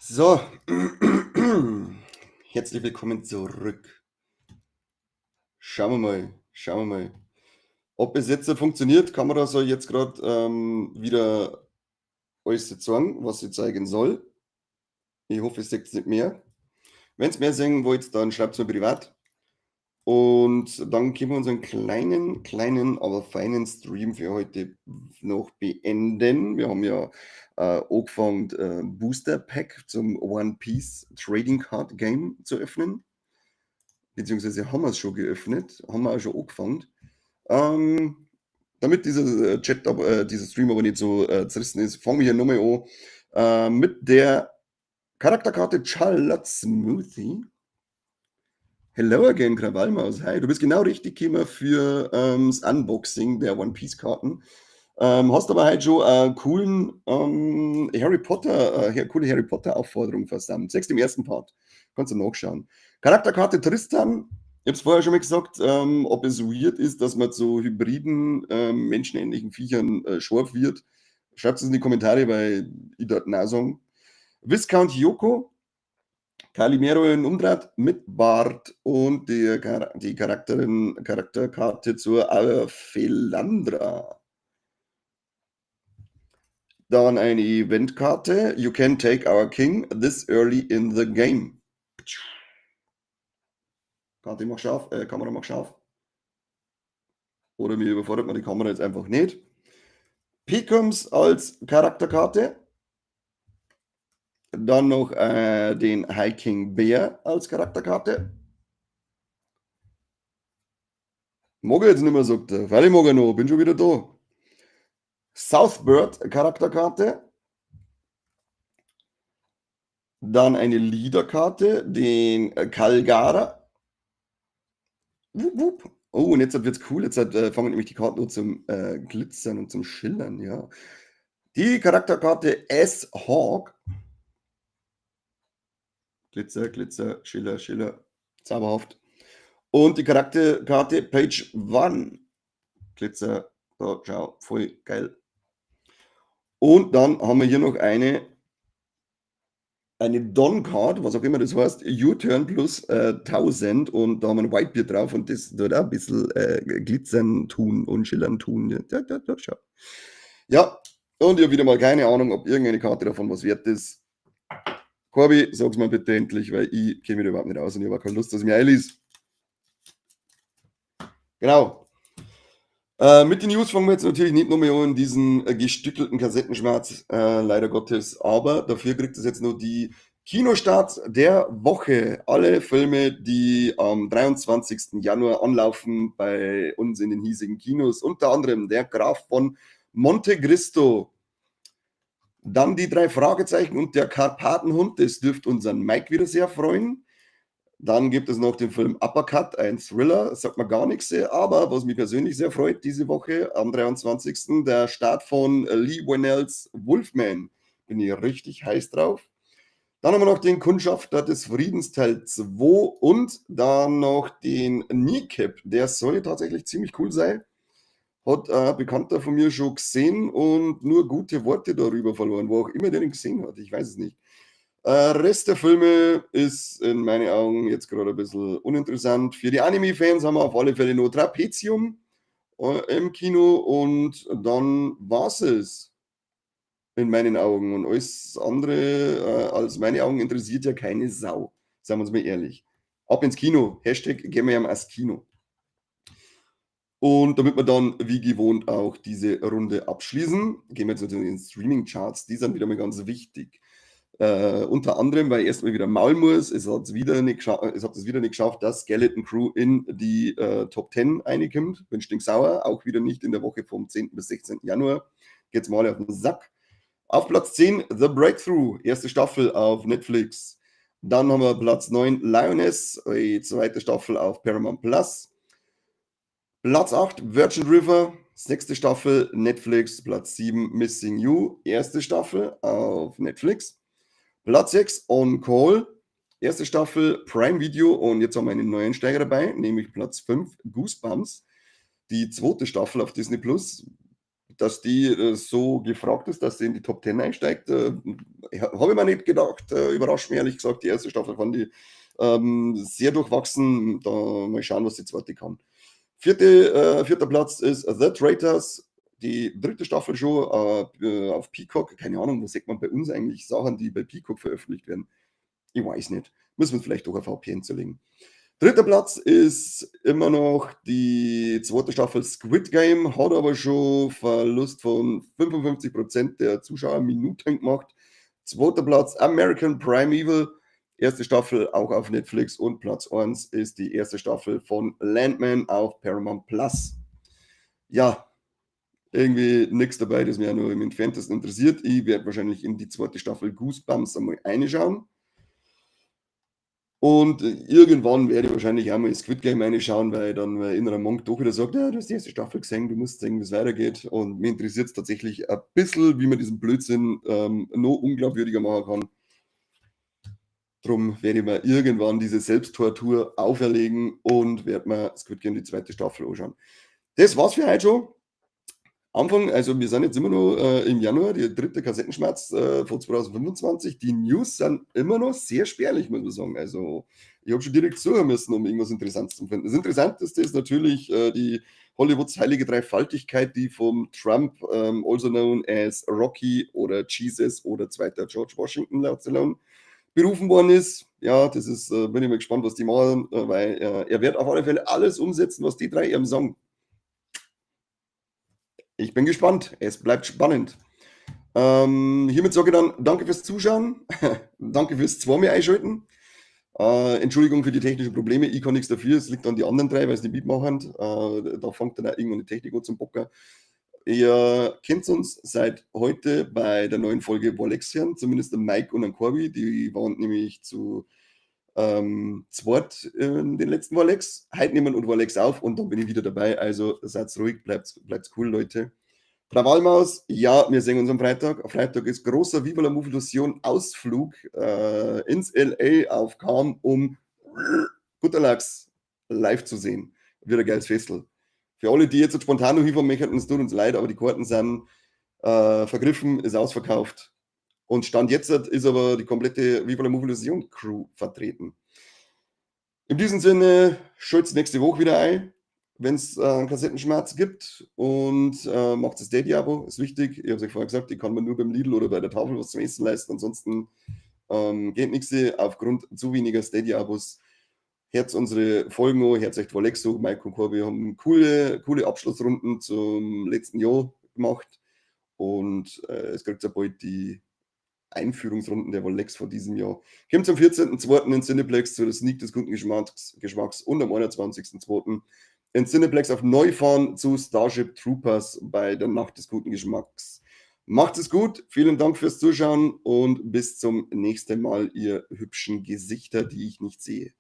So, herzlich willkommen zurück. Schauen wir mal, ob es jetzt so funktioniert. Kamera soll jetzt gerade wieder alles zeigen, was sie zeigen soll. Ich hoffe, es seht nicht mehr. Wenn es mehr sehen wollt, dann schreibt es mir privat. Und dann können wir unseren kleinen, kleinen, aber feinen Stream für heute noch beenden. Wir haben ja angefangen, Booster Pack zum One Piece Trading Card Game zu öffnen. Beziehungsweise haben wir es schon geöffnet, haben wir auch schon angefangen. Damit dieser Chat, dieser Stream aber nicht so zerrissen ist, fangen wir hier nochmal an mit der Charakterkarte Charlotte Smoothie. Hello again, Krawallmaus. Hi, du bist genau richtig gekommen für das Unboxing der One Piece Karten. Hast aber heute schon einen coolen Harry Potter, coole Harry Potter Aufforderung versammelt. Sechst im ersten Part. Kannst du nachschauen. Charakterkarte Tristan. Ich habe es vorher schon mal gesagt, ob es weird ist, dass man zu hybriden, menschenähnlichen Viechern scharf wird. Schreibt es in die Kommentare, weil ich dort nein sagen. Viscount Yoko, Calimero in Umdraht mit Bart und die Charakterkarte zur Aphelandra. Dann eine Eventkarte. You can take our king this early in the game. Karte mach scharf, Kamera mach scharf. Oder mir überfordert man die Kamera jetzt einfach nicht. Pekoms als Charakterkarte. Dann noch den High King Bear als Charakterkarte. Mag ich jetzt nicht mehr, sagt er. Weil ich mag er noch, bin schon wieder da. Southbird Charakterkarte. Dann eine Leaderkarte, den Kalgara. Wupp, wupp. Oh, und jetzt wird's cool. Jetzt fangen nämlich die Karten an zum Glitzern und zum Schillern, ja. Die Charakterkarte S-Hawk. Glitzer, Glitzer, Schiller, Schiller. Zauberhaft. Und die Charakterkarte Page One. Glitzer, da, schau, voll geil. Und dann haben wir hier noch eine Don Card, was auch immer das heißt, U-Turn plus 1000 und da haben wir ein Whitebeard drauf und das tut auch ein bisschen glitzern tun und schillern tun. Ja, schau. Ja, und ich habe wieder mal keine Ahnung, ob irgendeine Karte davon was wert ist. Corby, sag's mal bitte endlich, weil ich kenne mich da überhaupt nicht aus und ich habe auch keine Lust, dass ich mir einlies. Genau. Mit den News fangen wir jetzt natürlich nicht nur mehr an, diesen gestückelten Kassettenschmerz, leider Gottes, aber dafür kriegt es jetzt nur die Kinostarts der Woche. Alle Filme, die am 23. Januar anlaufen bei uns in den hiesigen Kinos, unter anderem Der Graf von Monte Cristo. Dann die drei Fragezeichen und der Karpatenhund, das dürfte unseren Mike wieder sehr freuen. Dann gibt es noch den Film Uppercut, ein Thriller, sagt mir gar nichts, aber was mich persönlich sehr freut, diese Woche am 23. der Start von Leigh Whannells Wolfman. Bin ich richtig heiß drauf. Dann haben wir noch den Kundschafter des Friedens Teil 2 und dann noch den Kneecap, der soll tatsächlich ziemlich cool sein. Hat ein Bekannter von mir schon gesehen und nur gute Worte darüber verloren, wo auch immer der den gesehen hat, ich weiß es nicht. Rest der Filme ist in meinen Augen jetzt gerade ein bisschen uninteressant. Für die Anime-Fans haben wir auf alle Fälle nur Trapezium im Kino und dann war's es. In meinen Augen. Und alles andere als meine Augen interessiert ja keine Sau. Sagen wir uns mal ehrlich. Ab ins Kino. #GehMiaIns Kino. Und damit wir dann, wie gewohnt, auch diese Runde abschließen, gehen wir jetzt natürlich in den Streaming-Charts. Die sind wieder mal ganz wichtig. Unter anderem, weil ich erstmal wieder maulen muss, es hat es wieder nicht geschafft, dass Skeleton Crew in die Top 10 reinkommt. Bin stinksauer, auch wieder nicht in der Woche vom 10. bis 16. Januar. Geht's mal auf den Sack. Auf Platz 10 The Breakthrough, erste Staffel auf Netflix. Dann haben wir Platz 9 Lioness, die zweite Staffel auf Paramount Plus. Platz 8 Virgin River, sechste Staffel Netflix. Platz 7 Missing You, erste Staffel auf Netflix. Platz 6 On Call, erste Staffel Prime Video und jetzt haben wir einen neuen Steiger dabei, nämlich Platz 5 Goosebumps, die zweite Staffel auf Disney Plus. Dass die so gefragt ist, dass sie in die Top 10 einsteigt, habe ich mir nicht gedacht. Überrascht mich ehrlich gesagt. Die erste Staffel fand ich sehr durchwachsen. Da mal schauen, was die zweite kann. Vierter Platz ist The Traitors. Die dritte Staffel schon auf Peacock. Keine Ahnung, wo sieht man bei uns eigentlich Sachen, die bei Peacock veröffentlicht werden? Ich weiß nicht. Müssen wir vielleicht doch ein VPN zulegen. Dritter Platz ist immer noch die zweite Staffel Squid Game, hat aber schon Verlust von 55% der Zuschauerminuten gemacht. Zweiter Platz American Primeval, erste Staffel auch auf Netflix, und Platz 1 ist die erste Staffel von Landman auf Paramount Plus. Ja, irgendwie nix dabei, das mich auch nur im Entferntesten interessiert. Ich werde wahrscheinlich in die zweite Staffel Goosebumps einmal reinschauen. Und irgendwann werde ich wahrscheinlich auch mal in Squid Game reinschauen, weil dann mein innerer Monk doch wieder sagt, ja, du hast die erste Staffel gesehen, du musst sehen, wie es weitergeht. Und mir interessiert es tatsächlich ein bisschen, wie man diesen Blödsinn noch unglaubwürdiger machen kann. Drum werde ich mir irgendwann diese Selbsttortur auferlegen und werde mir Squid Game die zweite Staffel anschauen. Das war's für heute schon. Anfang, also wir sind jetzt immer noch im Januar, die dritte Kassettenschmerz von 2025. Die News sind immer noch sehr spärlich, muss man sagen. Also ich habe schon direkt suchen müssen, um irgendwas Interessantes zu finden. Das Interessanteste ist natürlich die Hollywoods heilige Dreifaltigkeit, die vom Trump, also known as Rocky oder Jesus oder zweiter George Washington laut Stallone, berufen worden ist. Ja, bin ich mal gespannt, was die machen, weil er wird auf alle Fälle alles umsetzen, was die drei ihm sagen. Ich bin gespannt. Es bleibt spannend. Hiermit sage ich dann danke fürs Zuschauen. Danke fürs zweimal einschalten. Entschuldigung für die technischen Probleme. Ich kann nichts dafür. Es liegt an die anderen drei, weil sie nicht mitmachen. Da fängt dann auch irgendwann die Technik an zum Bocken. Ihr kennt uns seit heute bei der neuen Folge Volexian, zumindest der Mike und der Corby. Die waren nämlich zu zweit in den letzten Warlex. Heute nehmen und Warlex auf und dann bin ich wieder dabei. Also seid ruhig, bleibt cool, Leute. Krawallmaus, ja, wir sehen uns am Freitag. Am Freitag ist großer Viva la Movilusion Ausflug ins LA auf Kam, um Gutterlachs live zu sehen. Wird ein geiles Festl. Für alle, die jetzt spontan noch hinfahren möchten, es tut uns leid, aber die Karten sind vergriffen, ist ausverkauft. Und Stand jetzt ist aber die komplette Viva la Movilusion Crew vertreten. In diesem Sinne, schalt's nächste Woche wieder ein, wenn's einen Kassettenschmerz gibt, und macht das Steady-Abo, ist wichtig. Ich hab's euch vorher gesagt, ich kann mir nur beim Lidl oder bei der Tafel was zum Essen leisten, ansonsten geht nichts aufgrund zu weniger Steady-Abos. Hört unsere Folgen an, hört euch die Valexo, Mike und Corby haben coole Abschlussrunden zum letzten Jahr gemacht und es kriegt ja bald die Einführungsrunden der Valex von diesem Jahr. Kommt am 14.02 in Cineplex zu der Sneak des guten Geschmacks und am 21.02 in Cineplex auf Neufahren zu Starship Troopers bei der Nacht des guten Geschmacks. Macht es gut, vielen Dank fürs Zuschauen und bis zum nächsten Mal, ihr hübschen Gesichter, die ich nicht sehe.